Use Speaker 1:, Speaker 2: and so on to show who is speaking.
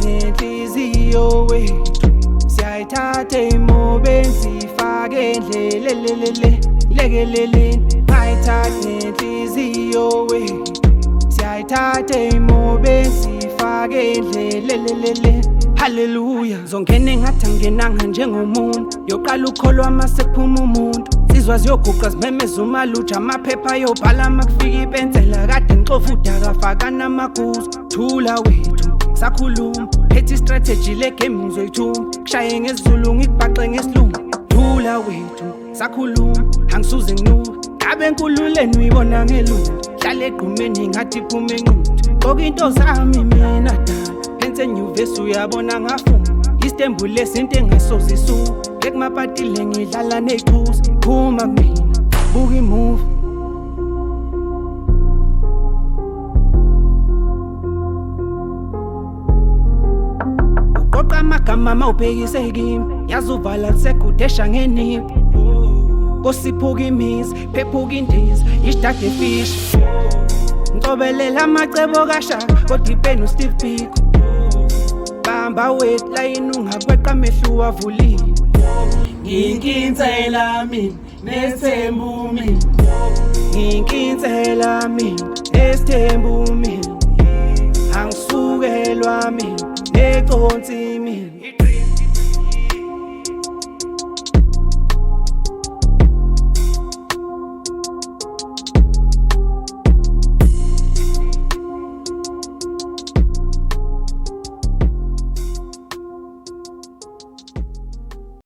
Speaker 1: Ngenhliziyo wethu siyayithatha ey'mobeni siyifake endlelelelele lekeleleni. Ngayithatha ngenhliziyo wethu siyayithatha ey'mobeni siyifake endlelelelele. Haleluya, zongena engathi angenanga njengomuntu yoqala ukholwa mase kuphuma umuntu. Sizwa ziyoguqa zimemeza umaluja, amaphepha ayobhala makufika ipensela. Kade ngixova udaka fakana amaguzu. Thula wethu sakhuluma, phethe istrategy le game ngizoyithuma, kushaye ngesiZulu ngikubhaqe ngesilungu. Thula wethu sakhuluma, angisuze nginuka ngabe enkululeni uyibona ngelungu. Hlala egqumeni ngathi phume enquthu, gqoka into zami mina dala phense enyuvesi uyabona ngafuna istembu lesinto engasoze isuka ekumapatile ngidlala ney'phuzi. Phuma kumina buka imuvi. Uqoqa amagama mawubhekise kimi, yazi uvala lisegudesha ngeniphi. Kosiphuka imizi, phephuka indiza, isidade fish. Ngicobelela amacebo kaShaka, kodwa ipeni uSteve Biko. Bamba wethu layini ungakweqa amehlo uwavulile.
Speaker 2: Nginkinsela mina nesithembu mina.
Speaker 1: Nginkinsela mina nesithembu mina, angisukelwa mina neconsi mina.